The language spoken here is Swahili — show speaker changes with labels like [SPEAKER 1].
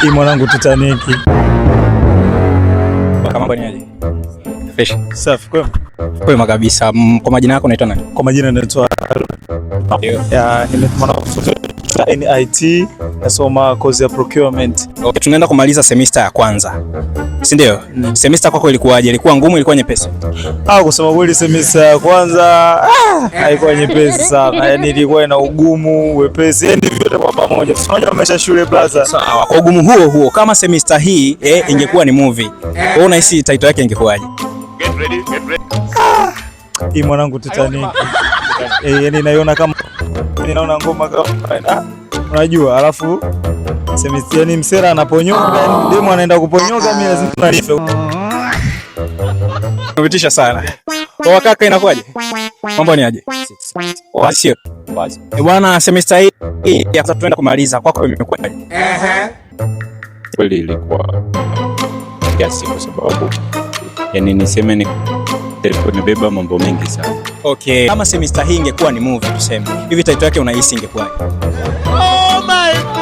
[SPEAKER 1] Hii mwanangu Titanic.
[SPEAKER 2] Kama mambo ni aje? Fresh.
[SPEAKER 1] Safi kwema.
[SPEAKER 2] Kwema kabisa. Kwa majina yako unaitwa nani?
[SPEAKER 1] Kwa majina naitwa
[SPEAKER 2] Ndio.
[SPEAKER 1] Ya nimemwanafunzi NIT, nasoma course ya procurement.
[SPEAKER 2] Okay, tunaenda kumaliza semester ya kwanza, si ndio? Semester kwako ilikuwaje? Ilikuwa ngumu, ilikuwa nyepesi?
[SPEAKER 1] Ah, kusema kweli semester ya kwanza haikuwa nyepesi sana. Yaani ilikuwa ina ugumu, wepesi, yaani vyote kwa pamoja. Unajua maisha shule, brother.
[SPEAKER 2] Sawa. Kwa ugumu huo huo, kama semester hii ingekuwa ni movie, wewe unahisi title yake ingekuwaje?
[SPEAKER 1] Hii mwanangu Titanic. Eh, yani naiona kama ninaona ngoma kama unajua, alafu semester yani msera anaponyoka, yani demu anaenda kuponyoka, mimi lazima nife.
[SPEAKER 2] Umetisha sana. Kwa kaka inakuwaje? Mambo ni aje? Sio. Eh, bwana, semester hii ya tunaenda kumaliza, kwako imekuwaje?
[SPEAKER 3] Kweli ilikuwa kiasi, kwa sababu yani niseme ni ilikuwa imebeba mambo mengi sana.
[SPEAKER 2] Okay. Kama semester hii ingekuwa ni movie tuseme, hivi title yake unahisi ingekuwaje? Oh my God.